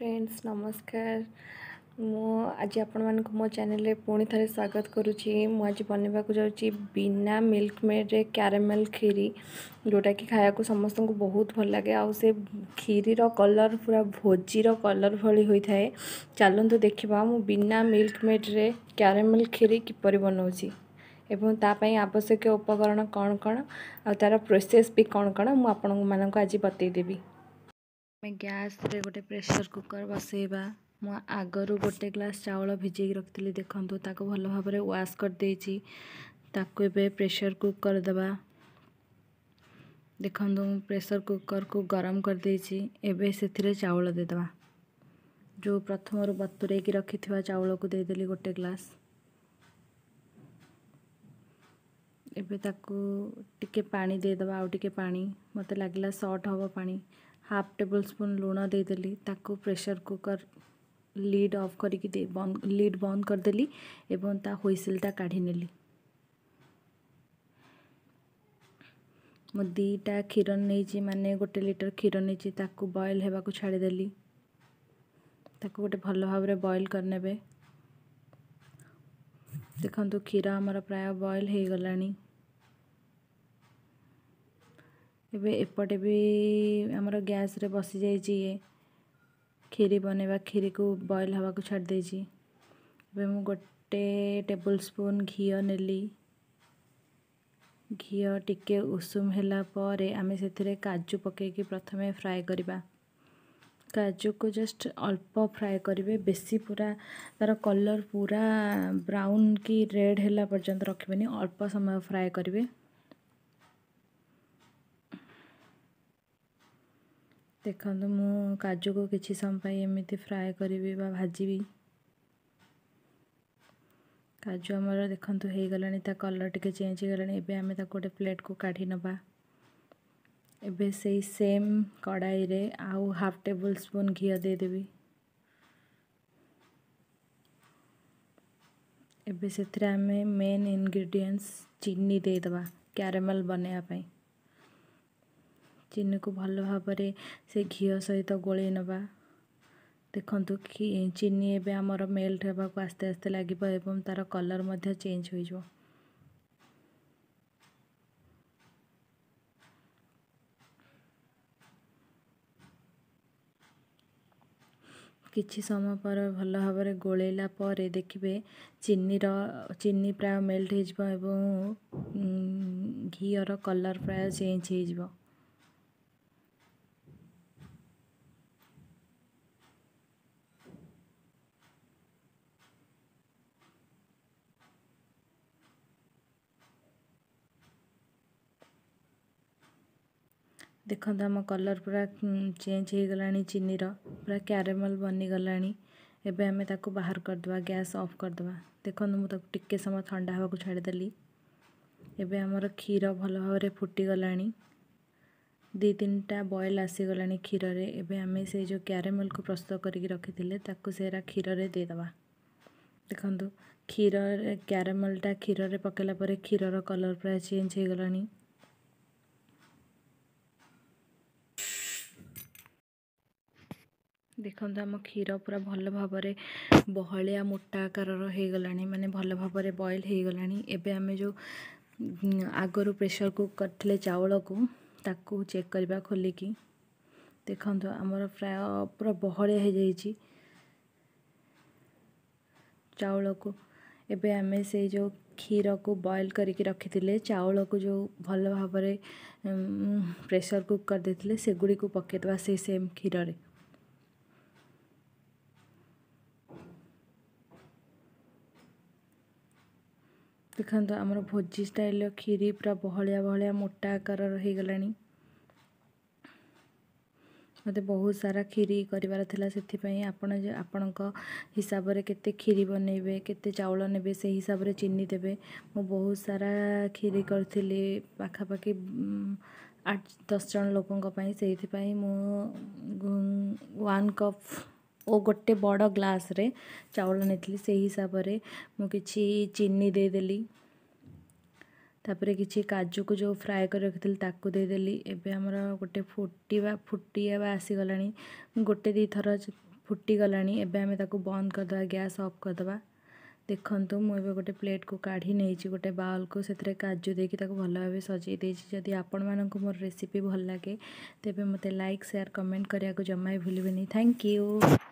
Friends, ନମସ୍କାର। ମୁଁ ଆଜି ଆପଣମାନଙ୍କୁ ମୋ ଚ୍ୟାନେଲରେ ପୁଣି ଥରେ ସ୍ୱାଗତ କରୁଛି। ମୁଁ ଆଜି ବନେଇବାକୁ ଯାଉଛି ବିନା ମିଲ୍କ ମେଡ଼୍ରେ କ୍ୟାରାମେଲ୍ କ୍ଷୀରି, ଯେଉଁଟାକି ଖାଇବାକୁ ସମସ୍ତଙ୍କୁ ବହୁତ ଭଲ ଲାଗେ, ଆଉ ସେ କ୍ଷୀରିର କଲର୍ ପୁରା ଭୋଜିର କଲର୍ ଭଳି ହୋଇଥାଏ। ଚାଲନ୍ତୁ ଦେଖିବା ମୁଁ ବିନା ମିଲ୍କ ମେଡ଼୍ରେ କ୍ୟାରାମେଲ୍ କ୍ଷୀରି କିପରି ବନାଉଛି ଏବଂ ତା ପାଇଁ ଆବଶ୍ୟକୀୟ ଉପକରଣ କ'ଣ କ'ଣ ଆଉ ତା'ର ପ୍ରୋସେସ୍ ବି କ'ଣ କ'ଣ, ମୁଁ ଆପଣମାନଙ୍କୁ ଆଜି ବତେଇଦେବି। ଆମେ ଗ୍ୟାସ୍ରେ ଗୋଟେ ପ୍ରେସର୍ କୁକର୍ ବସେଇବା। ମୁଁ ଆଗରୁ ଗୋଟେ ଗ୍ଲାସ୍ ଚାଉଳ ଭିଜେଇକି ରଖିଥିଲି, ଦେଖନ୍ତୁ ତାକୁ ଭଲ ଭାବରେ ୱାଶ୍ କରିଦେଇଛି। ତାକୁ ଏବେ ପ୍ରେସର୍ କୁକ୍ କରିଦେବା। ଦେଖନ୍ତୁ, ମୁଁ ପ୍ରେସର୍ କୁକର୍କୁ ଗରମ କରିଦେଇଛି। ଏବେ ସେଥିରେ ଚାଉଳ ଦେଇଦେବା। ଯେଉଁ ପ୍ରଥମରୁ ବତୁରେଇକି ରଖିଥିବା ଚାଉଳକୁ ଦେଇଦେଲି ଗୋଟେ ଗ୍ଲାସ୍। ଏବେ ତାକୁ ଟିକେ ପାଣି ଦେଇଦେବା, ଆଉ ଟିକେ ପାଣି, ମୋତେ ଲାଗିଲା ସର୍ଟ ହେବ ପାଣି। ହାଫ୍ ଟେବୁଲ୍ ସ୍ପୁନ୍ ଲୁଣ ଦେଇଦେଲି। ତାକୁ ପ୍ରେସର୍ କୁକର୍ ଲିଡ଼୍ ଅଫ୍ କରିକି ଦେଇ ବନ୍ଦ, ଲିଡ଼୍ ବନ୍ଦ କରିଦେଲି ଏବଂ ତା ହୁଇସିଲ୍ଟା କାଢ଼ି ନେଲି। ମୁଁ 2ଟା କ୍ଷୀର ନେଇଛି, ମାନେ 1 ଲିଟର କ୍ଷୀର ନେଇଛି। ତାକୁ ବଏଲ୍ ହେବାକୁ ଛାଡ଼ିଦେଲି। ତାକୁ ଗୋଟେ ଭଲ ଭାବରେ ବଏଲ୍ କରିନେବେ। ଦେଖନ୍ତୁ, କ୍ଷୀର ଆମର ପ୍ରାୟ ବଏଲ୍ ହେଇଗଲାଣି। ଏବେ ଏପଟେ ବି ଆମର ଗ୍ୟାସ୍ରେ ବସିଯାଇଛି ଇଏ କ୍ଷୀରି ବନେଇବା, କ୍ଷୀରିକୁ ବଏଲ୍ ହେବାକୁ ଛାଡ଼ି ଦେଇଛି। ଏବେ ମୁଁ ଗୋଟେ ଟେବୁଲ୍ ସ୍ପୁନ୍ ଘିଅ ନେଲି। ଘିଅ ଟିକେ ଉଷୁମ ହେଲା ପରେ ଆମେ ସେଥିରେ କାଜୁ ପକାଇକି ପ୍ରଥମେ ଫ୍ରାଏ କରିବା। କାଜୁକୁ ଜଷ୍ଟ ଅଳ୍ପ ଫ୍ରାଏ କରିବେ, ବେଶୀ ପୁରା ତା'ର କଲର୍ ପୁରା ବ୍ରାଉନ୍ କି ରେଡ଼୍ ହେଲା ପର୍ଯ୍ୟନ୍ତ ରଖିବେନି, ଅଳ୍ପ ସମୟ ଫ୍ରାଏ କରିବେ। ଦେଖନ୍ତୁ, ମୁଁ କାଜୁକୁ କିଛି ସମୟ ପାଇଁ ଏମିତି ଫ୍ରାଏ କରିବି ବା ଭାଜିବି। କାଜୁ ଆମର ଦେଖନ୍ତୁ ହେଇଗଲାଣି, ତା କଲର୍ ଟିକେ ଚେଞ୍ଜ ହେଇଗଲାଣି। ଏବେ ଆମେ ତାକୁ ଗୋଟେ ପ୍ଲେଟ୍କୁ କାଢ଼ି ନେବା। ଏବେ ସେଇ ସେମ୍ କଡ଼ାଇରେ ଆଉ ହାଫ୍ ଟେବୁଲ୍ ସ୍ପୁନ୍ ଘିଅ ଦେଇଦେବି। ଏବେ ସେଥିରେ ଆମେ ମେନ୍ ଇନଗ୍ରିଡ଼ିଏଣ୍ଟସ୍ ଚିନି ଦେଇଦେବା କ୍ୟାରାମେଲ୍ ବନେଇବା ପାଇଁ। ଚିନିକୁ ଭଲ ଭାବରେ ସେ ଘିଅ ସହିତ ଗୋଳେଇ ନେବା। ଦେଖନ୍ତୁ, ଚିନି ଏବେ ଆମର ମେଲ୍ଟ ହେବାକୁ ଆସ୍ତେ ଆସ୍ତେ ଲାଗିବ ଏବଂ ତା'ର କଲର୍ ମଧ୍ୟ ଚେଞ୍ଜ ହୋଇଯିବ। କିଛି ସମୟ ପରେ ଭଲ ଭାବରେ ଗୋଳେଇଲା ପରେ ଦେଖିବେ ଚିନି ପ୍ରାୟ ମେଲ୍ଟ ହେଇଯିବ ଏବଂ ଘିଅର କଲର୍ ପ୍ରାୟ ଚେଞ୍ଜ ହେଇଯିବ। ଦେଖନ୍ତୁ, ଆମ କଲର୍ ପୁରା ଚେଞ୍ଜ ହେଇଗଲାଣି ଚିନିର, ପୁରା କ୍ୟାରାମେଲ୍ ବନିଗଲାଣି। ଏବେ ଆମେ ତାକୁ ବାହାର କରିଦେବା, ଗ୍ୟାସ୍ ଅଫ୍ କରିଦେବା। ଦେଖନ୍ତୁ, ମୁଁ ତାକୁ ଟିକେ ସମୟ ଥଣ୍ଡା ହେବାକୁ ଛାଡ଼ିଦେଲି। ଏବେ ଆମର କ୍ଷୀର ଭଲ ଭାବରେ ଫୁଟିଗଲାଣି, 2 3ଟା ବଏଲ୍ ଆସିଗଲାଣି କ୍ଷୀରରେ। ଏବେ ଆମେ ସେଇ ଯେଉଁ କ୍ୟାରାମେଲ୍କୁ ପ୍ରସ୍ତୁତ କରିକି ରଖିଥିଲେ, ତାକୁ ସେରା କ୍ଷୀରରେ ଦେଇଦେବା। ଦେଖନ୍ତୁ, କ୍ଷୀରରେ କ୍ୟାରାମେଲ୍ଟା କ୍ଷୀରରେ ପକାଇଲା ପରେ କ୍ଷୀରର କଲର୍ ପ୍ରାୟ ଚେଞ୍ଜ ହେଇଗଲାଣି। ଦେଖନ୍ତୁ, ଆମ କ୍ଷୀର ପୁରା ଭଲ ଭାବରେ ବହଳିଆ ମୋଟା ଆକାରର ହେଇଗଲାଣି, ମାନେ ଭଲ ଭାବରେ ବଏଲ୍ ହେଇଗଲାଣି। ଏବେ ଆମେ ଯେଉଁ ଆଗରୁ ପ୍ରେସର୍ କୁକ୍ କରିଥିଲେ ଚାଉଳକୁ, ତାକୁ ଚେକ୍ କରିବା ଖୋଲିକି। ଦେଖନ୍ତୁ, ଆମର ପ୍ରାୟ ପୁରା ବହଳିଆ ହେଇଯାଇଛି ଚାଉଳକୁ। ଏବେ ଆମେ ସେଇ ଯେଉଁ କ୍ଷୀରକୁ ବଏଲ୍ କରିକି ରଖିଥିଲେ, ଚାଉଳକୁ ଯେଉଁ ଭଲ ଭାବରେ ପ୍ରେସର୍ କୁକ୍ କରିଦେଇଥିଲେ, ସେଗୁଡ଼ିକୁ ପକାଇଦେବା ସେଇ ସେମ୍ କ୍ଷୀରରେ। ଦେଖନ୍ତୁ, ଆମର ଭୋଜି ଷ୍ଟାଇଲ୍ର କ୍ଷୀରି ପୁରା ବହଳିଆ ବହଳିଆ ମୋଟା ଆକାରର ହେଇଗଲାଣି। ମୋତେ ବହୁତ ସାରା କ୍ଷୀରି କରିବାର ଥିଲା, ସେଥିପାଇଁ ଆପଣ ଆପଣଙ୍କ ହିସାବରେ କେତେ କ୍ଷୀରି ବନେଇବେ, କେତେ ଚାଉଳ ନେବେ, ସେଇ ହିସାବରେ ଚିନି ଦେବେ। ମୁଁ ବହୁତ ସାରା କ୍ଷୀରି କରିଥିଲି, ପାଖାପାଖି 8 10 ଜଣ ଲୋକଙ୍କ ପାଇଁ। ସେଇଥିପାଇଁ ମୁଁ 1 କପ୍ ଓ ଗୋଟେ ବଡ଼ ଗ୍ଲାସ୍ରେ ଚାଉଳ ନେଇଥିଲି, ସେଇ ହିସାବରେ ମୁଁ କିଛି ଚିନି ଦେଇଦେଲି। ତାପରେ କିଛି କାଜୁକୁ ଯେଉଁ ଫ୍ରାଏ କରି ରଖିଥିଲି, ତାକୁ ଦେଇଦେଲି। ଏବେ ଆମର ଗୋଟେ ଫୁଟିବା ଆସିଗଲାଣି। ଗୋଟେ 2 ଥର ଫୁଟିଗଲାଣି। ଏବେ ଆମେ ତାକୁ ବନ୍ଦ କରିଦେବା, ଗ୍ୟାସ୍ ଅଫ୍ କରିଦେବା। ଦେଖନ୍ତୁ, ମୁଁ ଏବେ ଗୋଟେ ପ୍ଲେଟ୍କୁ କାଢ଼ି ନେଇଛି, ଗୋଟେ ବାଉଲ୍କୁ, ସେଥିରେ କାଜୁ ଦେଇକି ତାକୁ ଭଲ ଭାବେ ସଜେଇ ଦେଇଛି। ଯଦି ଆପଣମାନଙ୍କୁ ମୋର ରେସିପି ଭଲ ଲାଗେ, ତେବେ ମୋତେ ଲାଇକ୍, ସେୟାର, କମେଣ୍ଟ କରିବାକୁ ଜମା ବି ଭୁଲିବେନି। Thank you.